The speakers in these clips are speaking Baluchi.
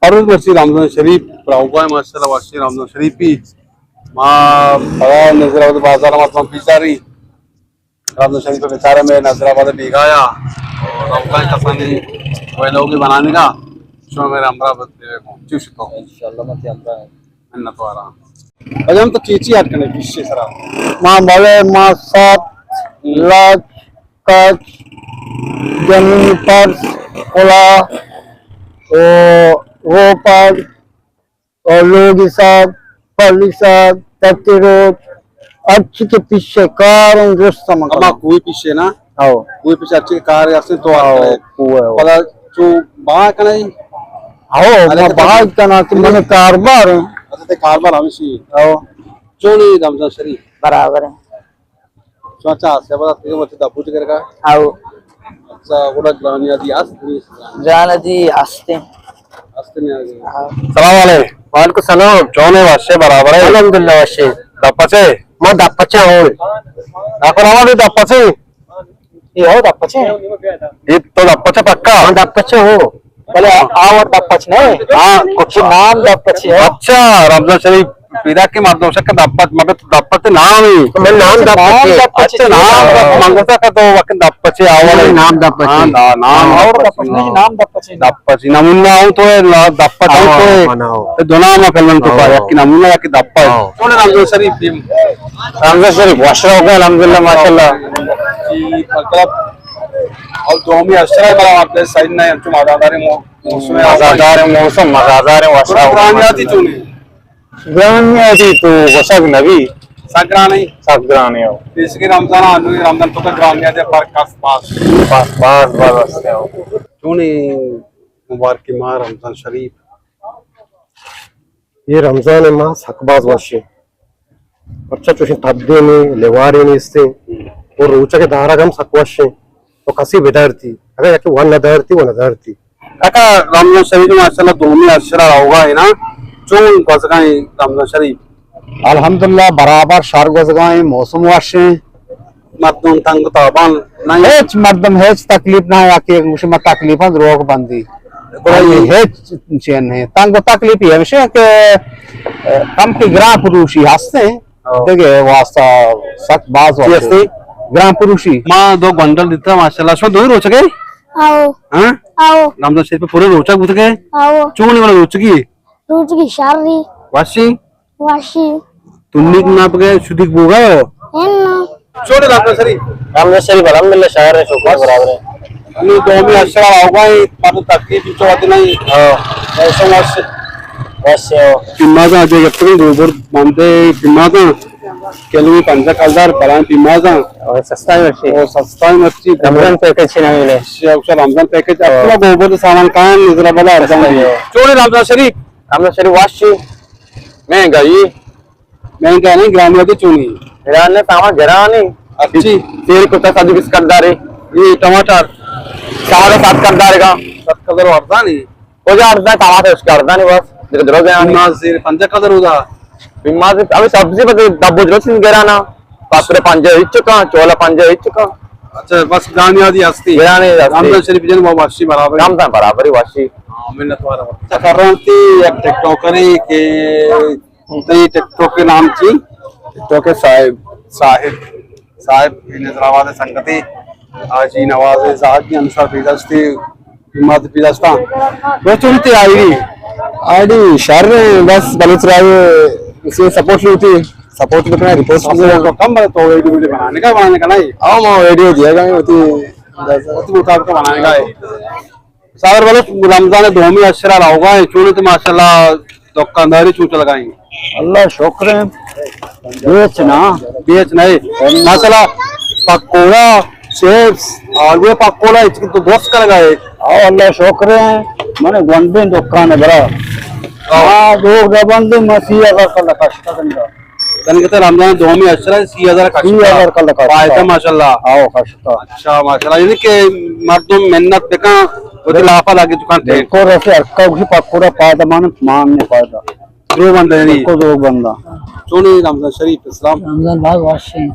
ہر روز مرچی رمضان شریف روگا ایں، ماشاءاللہ وشیں رمضان شریفی۔ ما پدا نظر آباد بازار ما تمام پیش داری۔ رمضان شریف بیچارہ میں نظر آباد بیگایا۔ اور رمضان کسانی ویلوگی بنانے کا۔ شما میرے ہمراہ بت دیوے کو۔ چوش تو۔ انشاءاللہ میں تیرے ہمراہ ہوں۔ منت وارا۔ بجام تو چی چی اٹ کنے پیشے سرا؟ ما بلے ما سات، لچ، کچ، جنین پرس، کلا، او روپک، او لوگی ساگ، پلی ساگ، تتی روٹ، ہرچی کہ پیشے کار اوں درست ہم اما کناں۔ کوئی پیشے نا؟ او۔ کوئی پیشے ہرچی کہ کار ہستے تو او، آتے۔ کوئی او۔ پدا چو با کنے؟ او، ارے ما تو با کنا کہ من کاروبار ایں۔ اچھا، تے کاروبار ہمیشی۔ او۔ چونی رمضان شریف؟ برابر ایں۔ چون چا سے بڑا تیرے وتی دبوج کر کا؟ او۔ اچھا، گڑا گرانی آدی است نہیں؟ گران آدی ہستیں۔ ہستیں آگے۔ ہاں۔ سلام علیکم۔ وعلیکم سلام۔ چون ہے وشے برابر ہے؟ الحمدللہ وشے۔ دپچے؟ ما دپچے ہوں۔ اکو نام بھی دپچے؟ یہ ہو دپچے؟ یہ تو دپچے پکا؟ ہاں، دپچے ہو۔ بلے آ وت دپچ نہ ایں۔ ہاں، کچھ نام دپچ ایں۔ اچھا، رمضان شریف پیدا کہ مردم شک دپچ، مگر تو دپچ نام ہی۔ من نام دپچ ایں۔ اچھا، نام دپچ، من گوشتا کہ تو وقت دپچ ایں، آوڑ نام دپچ ایں۔ ہاں، نام ہاں۔ آوڑ دپچ نہیں، نام دپچ ایں۔ دپچ نمونہ ہوں تو دپچ ہوں تو دو نام کلن تو پا، یک نمونہ یک دپچ۔ چون رمضان شریف دیم؟ رمضان شریف وش روگا، الحمدللہ، ماشاءاللہ۔ جی، مطلب، اور دومی اشرا بڑا آپ سائن نہ، انچو مزادار مو-، موسم ہے۔ مزادار موسم، مزادار وش روگا۔ گرانی آدی چونی؟ گرانی آدی تو وشگ نبی۔ سک گرانی؟ سک گرانی ہو۔ اس کے رمضان آنو، رمضان تو کا گرانی آدی پر کس پاس۔ پاس، پاس، بس، بس، ہو۔ چونی مبارک ماہ رمضان شریف؟ اے رمضان ءِ ماہ سک باز وش ایں، پرچا چوشیں تبدے نی، لیوارے نیستیں، او روچگ ءِ دارگ ہم سک وش ایں، تو کسے بدارتی، اگاں یکے وت ندارتی، وت ندارتی۔ کاکا، رمضان شریف ماشاءاللہ دومی اشرا روگا ایں نا، چون گوزگا ایں رمضان شریف؟ الحمدللہ برابر شر گوزگا ایں، موسم وش ایں۔ مردم تنگ و تابان نہ ایں؟ ہچ مردم ہچ تکلیف نہ ایں، یکے گوشی ما تکلیفاں دروگ بندی۔ گڑا اے ہچ چین نہ ایں۔ تنگ و تکلیف اے ہمیش ایں کہ، اه، کم کہ گران پروشی ہستیں، ہاں۔ دگہ واسطہ سک باز واسطہ۔ گران پروشی۔ ما دو گونڈل دیتا ماشاءاللہ، شما دوئی روچگے؟ آؤ۔ ہاں؟ آؤ۔ رمضان شریف پورے روچگ بوتگے؟ آؤ۔ چونی والا روچگی؟ روچگی شر ایں۔ وشی؟ وشی۔ تنیگ نہ بگئے، شدیگ بوگا ہو؟ ہن۔ چوڑے رمضان شریف؟ رمضان شریف الحمدللہ شر ایں، شکر برابر ایں۔ انو دومی اشرا روگا ایں، پر تکلیف چو وقت نہ ایں۔ ہاں۔ ایسا وش۔ وش ہو۔ پیمازاں جو گپتگیں گوبر بندے پیمازاں، کلوی پنجاہ کلدار بلائیں پیمازاں۔ او سستا ایں مرچی۔ او سستا ایں مرچی۔ رمضان پیکج چی نام ایں؟ شیخ رمضان پیکج۔ ہاں۔ اصلا گوبر سامان کائیں نظر بلا ارزان ایں۔ چوڑے رمضان شریف؟ رمضان شریف وشی۔ مہنگائی۔ مہنگا نہ ایں، گرانی آدی چونی؟ گران نہ ایں، سامان گران ایں۔ اچھی۔ تیل کتا صد بیست کلدار ایں۔ اے ٹماٹر؟ ساڑھے سات کلدار کا۔ سات کلدار ارزان ایں۔ کجا ارزان ایں، ٹماٹر اس کا ارزان ایں بس۔ دیکھ درو گران ایں۔ پیماز زیر پنجاہ کلدار ہوتا۔ پیماز ہمیں سبزی بس ڈبو درو سن گرانا۔ پاترے پنجاہ ہچ کا، چولا پنجاہ ہچ کا۔ اچھا، بس گرانی آدی ہستی۔ گرانی آدی ہستی۔ رمضان شریف جن وہ وشی برابر۔ رمضان برابر ایں وشی۔ ہاں، منت وارا۔ اچھا، کرنتی یک ٹک ٹاکر ایں کہ تئی ٹک ٹاک ءِ نام چی؟ ٹک ٹاک ءِ صاحب۔ صاحب۔ صاحب، اے نظر آباد ءِ سنگتے، حاجی نواز زاہد، انصر پیداشتی، امت پیداشتاں۔ دوستو، تئی آئی ڈی؟ آئی ڈی شر ایں، بس بلوچ راج سے سپورٹ لوٹی، سپورٹ بکنا، ریپورٹ بکنا۔ کم بلے تو ویڈیو ویڈیو بنانے کا، بنانے کا نہیں؟ ہاں، ما ویڈیو دیا گا، ہوتی۔ ہوتی مطابق بنانے کا ہے۔ صابر بلوچ، رمضان ءِ دومی اشرا روگا ایں، چون ایں تو ماشاءاللہ دکانداری چون چلگا ایں؟ اللہ شکر ایں، بیچ نہ۔ بیچ نہ ایں۔ ماشاءاللہ پکوڑا، چپس، آلو پکوڑا، اچ تو دوست کرگا ایں۔ آؤ، اللہ شکر ایں، من گونڈیں دکان ایں برا۔ ہاں۔ ہاں، دو گبند مسیح اگر کل کشتا کنگا۔ تنگتا رمضان ءِ دومی اشرا سی ہزار کشتا۔ سی ہزار کل کشتا۔ فائدہ ماشاءاللہ۔ آؤ، کشتا۔ اچھا، ماشاءاللہ، یعنی کہ مردم منت بکن، وتی لاپا لگی دکان تے۔ بالکل، ایسے ہر کا گوشی پکوڑا پائدہ مان، مان نے پائدہ۔ درو بندہ یعنی۔ بالکل درو بندہ۔ چونی رمضان شریف اسلام؟ رمضان باز وش ایں۔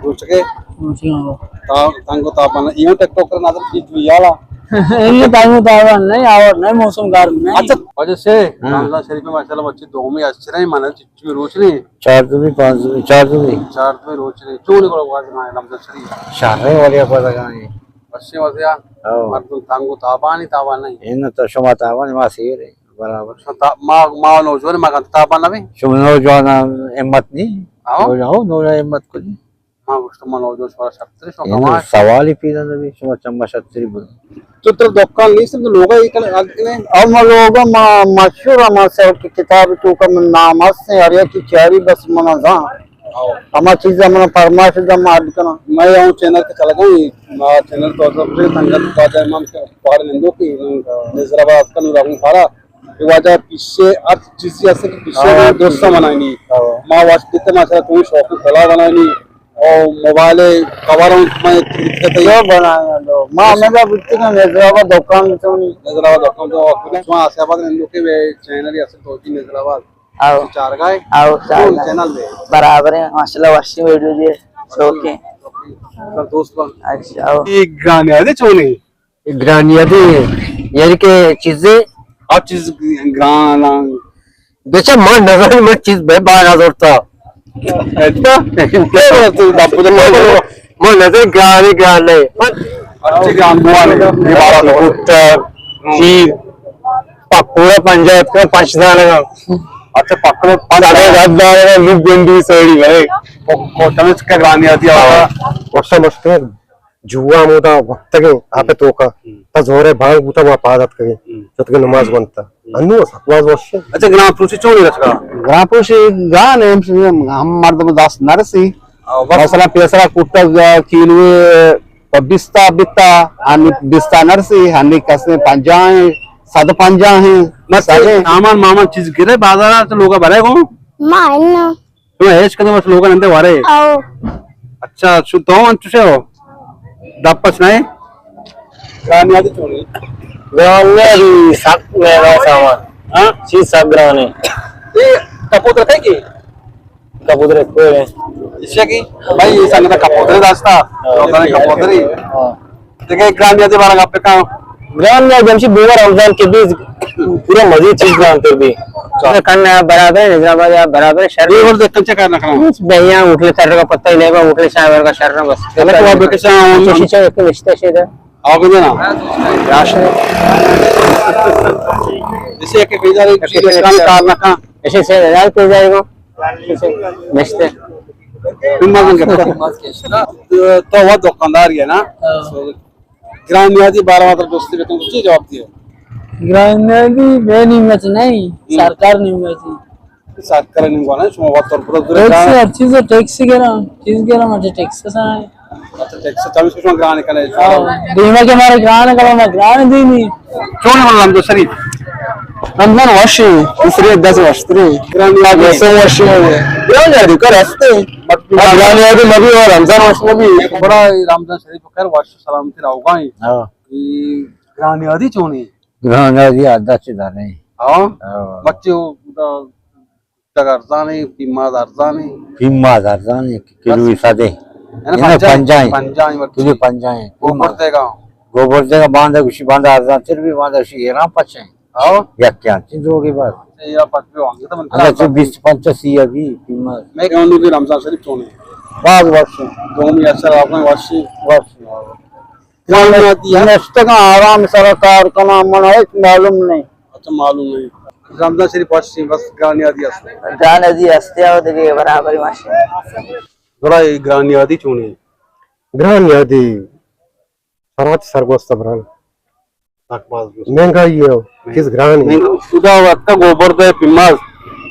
روچگے؟ روچگے ہو۔ تا، تنگو تا بنا، ایون ٹک ٹاکر نظر کی تو یالا۔ انہیں تانگو تاوان نہیں، آور نہیں، موسم گرم نہیں۔ اچھا، واجہ سے ہاں۔ رمضان شریف میں ماشاءاللہ بچے دومی اچھے رہے، مانا چچو روچ نہیں۔ چار دو بھی، پانچ دو بھی، چار دو بھی۔ چار دو روچ نہیں۔ چون کرو واجہ رمضان شریف؟ شہر رہے والے پتہ کہاں ہے؟ بس سے واجہ۔ او۔ مردم تانگو تاوانی تاوان نہیں۔ ان تو شما تاوان ما سیر ہے۔ برابر۔ شما تا-، ما، ما نوجوان ما گنت تاوان نبی؟ شما نوجوان ہمت نہیں؟ او۔ نوجوان، نوجوان ہمت کو نہیں۔ ما گوشت، من نوجوان شمارا شرتری شما اے نہ کماش۔ سوالی پیدا نبی، شما چما شرتری برو۔ تو تر دکان نیست، تو لوگا ایک کنے آد کنے؟ او ما لوگا ما مشہور، ما سر کی کتاب تو کا من نام است، ہر یک کی چاری بس من زان۔ او۔ اما چیز من فرمائش دا ما آد کنا۔ میں یہاں چینل کے چلا گئی، ما چینل تو تو سنگت باجا امام کے پار نندو کی نظر آباد کا نور آگوں پارا۔ اے واجہ پیشے ہر چیزی است کہ پیشے ہاں۔ دوستاں بنائنی۔ ہاں۔ ما واسطے تے ماشاءاللہ کوئی شوق کلا بنائنی۔ او موبائل کور ہم میں خرید کے تے۔ جو بنائیں لو۔ ما ہمیں بوتے کہ نظر آباد دکان تو نہیں۔ نظر آباد دکان تو شما آسیاباد رندو کے بے چینل یا سے تو جی نظر آباد۔ آؤ۔ چارگاہ۔ آؤ، چارگاہ۔ چینل بے۔ برابر ہے، ماشاءاللہ وشی ویڈیو دیے۔ شوقیں۔ دوست بن۔ اچھا، آؤ۔ ایک گانے آدے چونے۔ گرانی ادی، یعنی کہ چیزے۔ ہر چیز گران۔ بچا من نظر من چیز بے بار نظر تا۔ اچھا۔ من نظر گرانی گران نہیں۔ ہر چیز گران بوانے۔ یہ بات تو۔ پٹر، چیز، پکوڑا پنجاب کا پنچ دانے کا۔ اچھا، پکوڑا پنچ دانے کا۔ لوگ گندی سوڑی بھائی۔ کو-، کو-، تمہیں چکا گرانی آتی ہے۔ ہاں۔ وقت مشکل۔ جوا ہمودا وپتگیں آپ ء توکا۔ ہم۔ تا زہر ء بانگ بوتا، ما پاد اتکگیں۔ ہم۔ شتگیں نماز ونتا۔ ہم۔ انو سک باز وش۔ اچھا، گران پروشی چون رچگا؟ گران پروشی گران ہے، ہم، ہم مردم دست نرسی۔ آ، وقت مثلاً پیسرا کٹگ کیلوے پہ بیستا بیتا، ہنی بیستا نرسی، ہنی کسے پنجاہ ہیں، صد پنجاہ ہیں، مست صد ہیں۔ سامان مامان چیز گرے بازارا تو لوگا بھرے گو؟ ما انو۔ شما ہیچ کدوم اش لوگا نندے وارے؟ او۔ اچھا، شو تو انچو شو؟ دپش نہیں؟ گرانی آدی چونی؟ گرانی آدی سک مہنگا سامان۔ ہاں؟ چیز سک گرانے۔ اے کپوت رکھے کی؟ کپوت رکھے۔ اسے کی؟ بھائی، یہ سنگتا کپوت رکھے داستا۔ ہاں۔ کپوت رکھے۔ ہاں۔ دیکھیں، گرانیادی بارہ گپ کن۔ گرانیادی ہمشی بوما رمضان کے بھی پورا مزید چیز گران تر بھی۔ اچھا۔ کن برابر ہے، نظام برابر ہے، شر۔ یہ ور دیکھ کن چکر نہ کرنا۔ بہیاں ہوٹل سر کا پتہ ہی نہیں، ہوٹل شاہ کا شر نہ بس۔ اللہ کو بکشا ہوں۔ شیشہ ایک نشتے شیدہ۔ آگے دینا۔ یاش۔ اسے کہ بیدار ہے، کسی کام کار نہ کھا۔ اسے سے ہزار پہ جائے گا۔ نشتے۔ تو، تو وہ دکاندار ہے نا؟ ہاں۔ گران نیادی بارہ ماتر دوستی بکن، چی جواب دیے؟ گران نیادی بے نیمت نہیں، ہم۔ سرکار نیمت ہے۔ سرکار نیمت ہے، شما وقت پر پورا دور ٹیکسی، جانا۔ ہر چیز ٹیکسی گران، چیز گران، مجھے ٹیکسی سا ہے۔ اچھا، ٹیکسی، تم اس کو شما گران کرے؟ ہاں، دیما کے ہمارے گران کرو، میں گران دینی۔ چون من رمضان شریف؟ رمضان وش ہے، دوسرے دس وش ترے۔ گران نیادی۔ وش ہے۔ گران نیادی کر ہستے۔ گران نیادی مبی اور رمضان وش مبی۔ بڑا رمضان شریف خیر وش سلامتی رہوگا۔ ہاں۔ گران نیادی چونی؟ گران نیادی عادت چی دارے؟ ہاں۔ ہاں۔ بچے ہو، دا، دا ارزانی، پیماز ارزانی۔ پیماز ارزانی، کلوی بس۔ صدے۔ یعنی اینا پنجاہ، پنجاہ۔ پنجاہ۔ کلو پنجاہ۔ گوبر دیگا۔ گوبر دیگا، باندا گوشی، باندا ارزان تر بھی، باندا گوشی ایران پچے۔ ہاں۔ یک کیا چیز ہوگی بس۔ ایران پچ بھی ہوں گے تو من اللہ تو بیس پنچ سی ابھی پیماز۔ میں کہوں گی رمضان شریف چونی؟ باز وش۔ دومی اثر آپ نے وش۔ وش۔ نشتگاں آرام سرا کار کناں، من ہچ معلوم نہیں۔ اچھا، معلوم نہیں۔ رمضان شریف وشیں، بس گران نیادی است۔ گران نیادی است، یا دیگه برابر ماشین۔ گڑا اے گران نیادی چونیں؟ گران نیادی سرات سرگوست بران۔ سک باز گوست۔ مہنگائی ہے، چیز گران ہے۔ مہنگا-، خدا وقت گوبر دے پیماز۔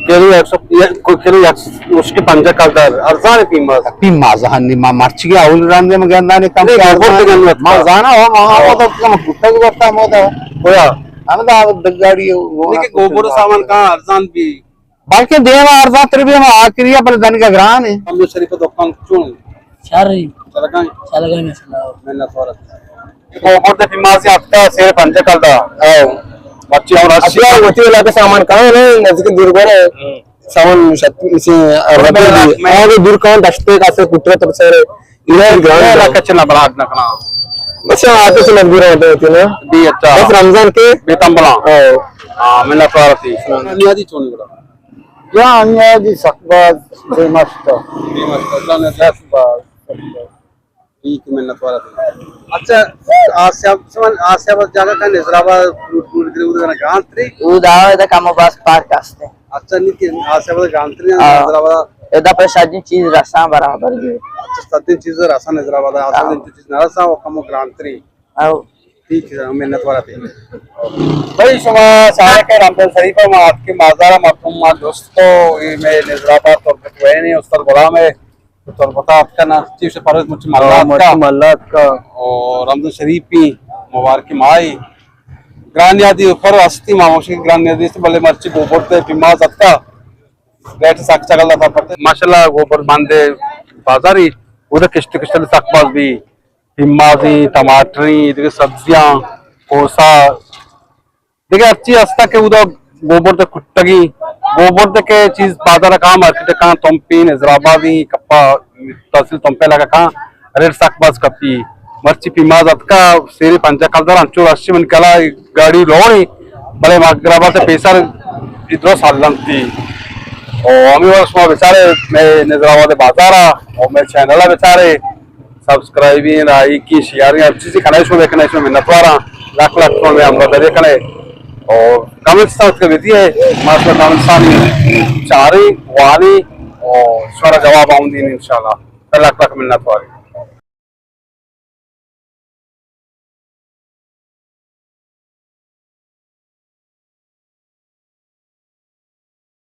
کلو یک سو، یک، کلو یک سو، اس کے پنجا کلدار، ارزان پیماز۔ پیماز ہنی ما مرچی اول رندے ما گندانے کم نہیں، کے گوبر ارزان۔ دے گندے ما زانا ہو، ما، ما تو کم کتا بھی کرتا ما تو۔ ہویا۔ ہم دا دگاڑی ہو۔ لیکن گوبر سامان کہاں ارزان بھی۔ بلکہ دیما ارزان تر بھی ہم آخری ہے، پر دن کا گران ہے۔ ہم شریف دکان چون؟ شر ہی۔ چلگائیں؟ چلگائیں، ماشاءاللہ۔ محنت اور اچھا۔ گوبر دے پیمازی ہفتہ سے پنجا کلدار۔ او۔ بچے اور اسی۔ اچھا، وتی علاقے سامان کہاں ہے؟ نزدیک دور گور ہے۔ ہم۔ سامان شت-، اسے اور ربڑ بھی۔ میں آگے دور کہاں دشتے کا سے کٹرے تب سے رے۔ یہ گران ہے۔ علاقہ چلا برات نکلا۔ بس ہم آتے سے مجبور ہوتے ہوتے نا۔ بی اچھا۔ بس رمضان کے۔ بی تمبلا۔ او۔ ہاں، منت وار تھی۔ نیادی چونی گڑا؟ یا نیادی سک باز، بے مست۔ بے مست، اللہ نے سک باز۔ ٹھیک، منت وار تھی۔ اچھا، آسیاب، سمن آسیاب جگہ کا نظر آباد فروٹ فروٹ گرے ادھر گرانتری؟ او دا، دا کم و باز پارک ہستے۔ اچھا، نہیں کہ آسیاب گرانتری ہاں۔ نظر آباد۔ ادا پر شادی چیز رساں برابر گی۔ اچھا، سدین چیز رساں نظر آباد، آسیاب ہاں۔ چیز نہ رساں، وہ کم و گرانتری۔ او۔ ٹھیک ہے، منت وار تھی۔ بھائی، شما سارے کے رمضان شریف ما آپ کے مازار مردم ما دوستو، یہ میں نظر آباد تربت وینے استاد غلام ہے۔ تو تربتا اتکا نا، چیف سے پرویز مچ ملا اتکا۔ مچ ملا اتکا۔ اور رمضان شریف بھی مبارک مائی۔ گران یادی اوپر ہستی، ما موشی گران یادی است، بلے مرچی گوبر تے پیماز اتکا۔ ریٹ سک چگل دا پتے۔ ماشاءاللہ، گوبر باندے بازاری، ادھر کشت کشت سک باز بھی۔ پیمازی، ٹماٹری، دیگہ سبزیاں، کوسا، دیگہ ہرچی ہستا کہ اودا گوبر دے کٹگی، گوبر دے کہ چیز بازار کاں، مارکیٹ کاں، تمپی، نظر آبادی، کپا، تحصیل تمپی علاقہ کاں، ریٹ سک باز کپی۔ مرچی پیماز اتکا، سیری پنجا کلدار، انچو رشی من کلا گاڑی لوڑی، بلے مغربا سے پیسر ادرو سالنتی۔ او ہمیں وقت شما بچارے، میں نظر آباد بازارا، او میں چینل بچارے، سبسکرائبیں، لائکیں، شیئریں، ہر چیزی کنائے شما بکنائے، شما منتواراں، لکھ لکھ شما میں ہمراہ داری کنائے۔ اور کمنٹس تاں اتکا بیتی ہے، ما شما کمنٹس آنی چاریں، وانیں، اور شما جواب آؤں دین انشاءاللہ۔ لکھ لکھ منتواریں۔